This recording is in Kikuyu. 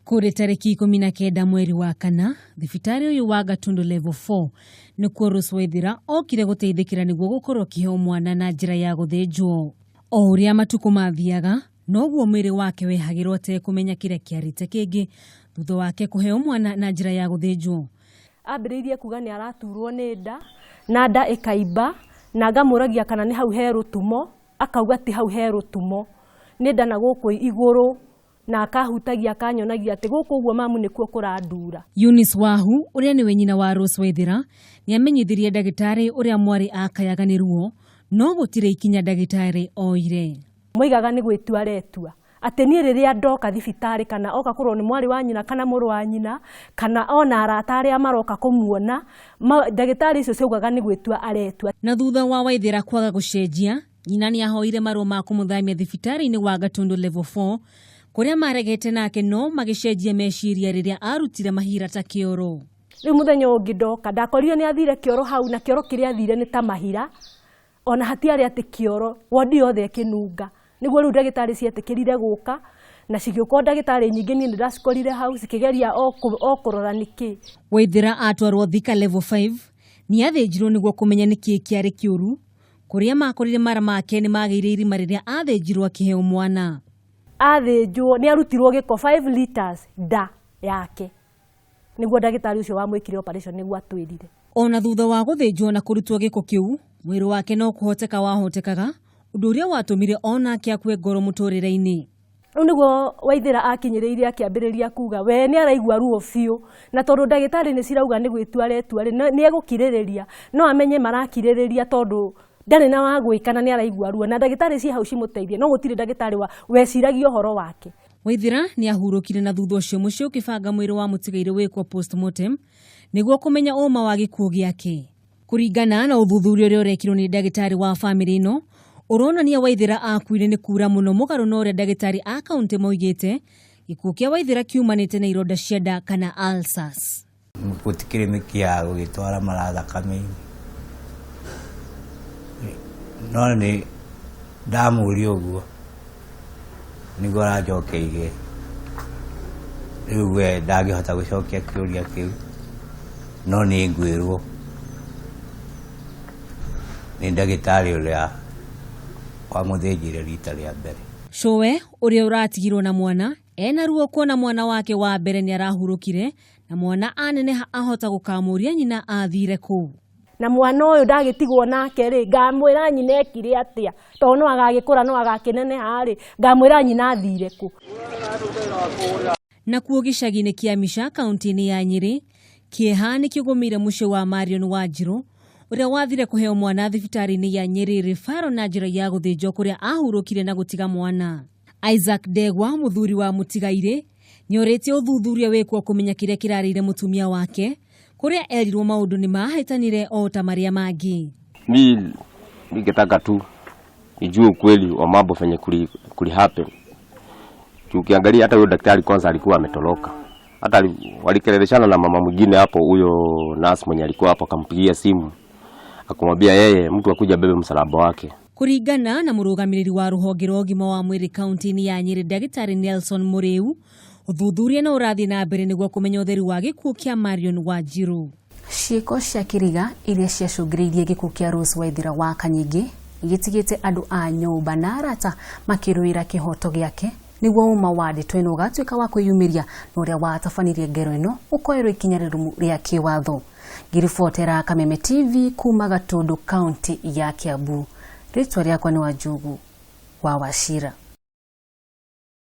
Kũrĩ tarĩki 19 mweri wa kana, thibitarĩ ũyũ wa Gatundu Level 4 nĩkuo Rose Waithira okire gũteithĩkĩra nĩguo gũkorwo akĩheo mwana na njĩra ya gũthĩnjwo. O ũrĩa matukũ mathiaga, noguo mwĩrĩ wake wehagĩrwo atekũmenya kĩrĩa kĩarĩte kĩngĩ thutha wake kũheo mwana na njĩra ya gũthĩnjwo. Ambĩrĩirie kuga nĩ araturwo nĩ nda na nda ĩkaimba, na ngamũragia kana nĩ hau he rũtumo, akauga ti hau he rũtumo, nĩ nda na gũkũ igũrũ, na akahutagia akanyonagia atĩ gũkũ ũguo mamu nĩkuo kũrandura. Eunice Wahu ũrĩa nĩwe nyina wa Rose Waithira nĩamenyithirie ndagĩtarĩ ũrĩa mwarĩ akayaga nĩ ruo, no gũtirĩ ikinya ndagĩtarĩ oire. Moigaga nĩ gwĩtua aretua atĩ niĩ rĩrĩa ndoka thibitarĩ kana oka kũrorwo nĩ mwarĩ wa nyina kana mũrũ wa nyina kana ona arata arĩa maroka kũmuona, ndagĩtarĩ icio ciaugaga nĩ gwĩtua aretua. Na thutha wa Waithira kwaga gũcenjia, nyina nĩ ahoire marũa ma kũmũthamia thibitarĩ-inĩ wa Gatundu Level 4 kũrĩa maregete nake, no magĩcenjia meciria rĩrĩa arutire mahira ta kĩoro. Rĩu mũthenya ũngĩ ndoka ndakorire nĩ athire kĩoro hau, na kĩoro kĩrĩa athire nĩ ta mahira, ona hatiarĩ atĩ kĩoro, wondi yothe ĩkĩnunga. Nĩguo rĩu ndagĩtarĩ cietĩkĩrire gũka, na cigĩũka ndagĩtarĩ nyingĩ niĩ nĩndacikorire hau cikĩgeria o kũrora nĩkĩ. Waithira atwarwo Thika Level 5 nĩathĩnjirwo nĩguo kũmenya nĩkĩ kĩarĩ kĩũru, kũrĩa makorire mara make nĩmagĩire irima rĩrĩa athĩnjirwo akĩheo mwana. Athĩnjwo nĩ arutirwo gĩko 5 liters nda yake, nĩguo ndagĩtarĩ ũcio wamwĩkire operation nĩguo atwĩrire. Ona thutha wa gũthĩnjwo na kũrutwo gĩko kĩu, mwĩrĩ wake no kũhoteka wahotekaga, ũndũ ũrĩa watũmire onake akue ngoro mũtũrĩre-inĩ. Rĩu nĩguo Waithira akinyĩrĩirie akĩambĩrĩria kuga we nĩ araigua ruo biũ, na tondũ ndagĩtarĩ nĩ cirauga nĩ gwĩtua aretua rĩ, nĩ egũkirĩrĩria, no amenye marakirĩrĩria tondũ ndarĩ na wa gwĩka na nĩ araigua ruo, na ndagĩtarĩ ciĩ hau cimũteithie, no gũtirĩ ndagĩtarĩ weciragia ũhoro wake. Waithira nĩ ahurũkire na thutha ũcio mũciĩ ũkĩbanga mwĩrĩ wa mũtigairĩ wĩkwo postmortem nĩguo kũmenya ũma wa gĩkuũ gĩake. Kũringana na ũthuthuria ũrĩa ũrekirwo nĩ ndagĩtarĩ wa bamĩrĩ ĩno, ũronania Waithira akuire nĩ kura mũno mũgarũ na ũrĩa ndagĩtarĩ a kaũntĩ moigĩte, gĩkuũ kĩa Waithira kiumanĩte na ironda cia nda kana ulcers. Gũtikĩrĩ mĩkiha ya gũgĩtwara mara thakame-inĩ, no nĩ ndamũria ũguo nĩguo aranjokeirie. Rĩu we ndangĩhota gũcokia kĩũria kĩu, no nĩ ngwĩrwo nĩ ndagĩtarĩ ũrĩa wamũthĩnjire rita rĩa mbere. Cũwe ũrĩa ũratigirwo na mwana ena ruo kuona mwana wake wa mbere nĩ arahurũkire, na mwana aneneha ahota gũkamũria nyina athire kũ. Na mwana ũyũ ndagĩtigwo nake rĩ, ngamwĩra nyina ekire atĩa, tondũ no agagĩkũra no agakĩneneha rĩ, ngamwĩra nyina athire kũ. Nakuo gĩcagi-inĩ kĩa Mica kaunti-inĩ ya Nyĩrĩ, kĩeha nĩkĩgũmĩire mũciĩ wa Marion Wanjirũ ũrĩa wathire kũheo mwana thibitarĩ-inĩ ya Nyĩrĩ Referral na njĩra ya gũthĩnjwo kũrĩa ahurũkire na gũtiga mwana. Isaac Ndegwa, mũthuri wa mũtigairĩ, nĩorĩtie ũthuthuria wĩkwo kũmenya kĩrĩa kĩrarĩire mũtumia wake, kũrĩa erirwo maũndũ nĩ mahĩtanire o ta marĩa mangĩ. Mi ningetaka tu nijue ukweli wa mambo venye kuli happen. Ukiangalia hata huyo daktari kwanza alikuwa ametoroka. Hata walikeleleshana na mama mwingine hapo, huyo nurse mwenye alikuwa hapo akampigia simu akamwambia yeye mtu akuja bebe msalaba wake. Kũringana na mũrũgamĩrĩri wa rũhonge rwa ũgima wa mwĩrĩ kaunti-inĩ ya Nyĩrĩ ndagĩtarĩ Nelson Mũrĩu, ũthuthuria no ũrathiĩ na mbere nĩguo kũmenya ũtheri wa gĩkuũ kĩa Marion Wanjirũ. Ciĩko cia kĩriga iria ciacũngĩrĩirie gĩkuũ kĩa Rose Waithira wa Kanyingĩ gĩtigĩte andũ a nyũmba na arata makĩrũĩra kĩhoto gĩake nĩguo ũma wa ndeto ĩno ũgatuĩka wa kwĩyumĩria na ũrĩa watabanirie ngero ĩno ũkoerwo ikinya rĩrũmu rĩa kĩwatho. Ngĩribotera Kameme TV kuma Gatundu kaunti ya Kiambu, rĩtwa rĩakwa nĩ Wanjugu wa Wachira.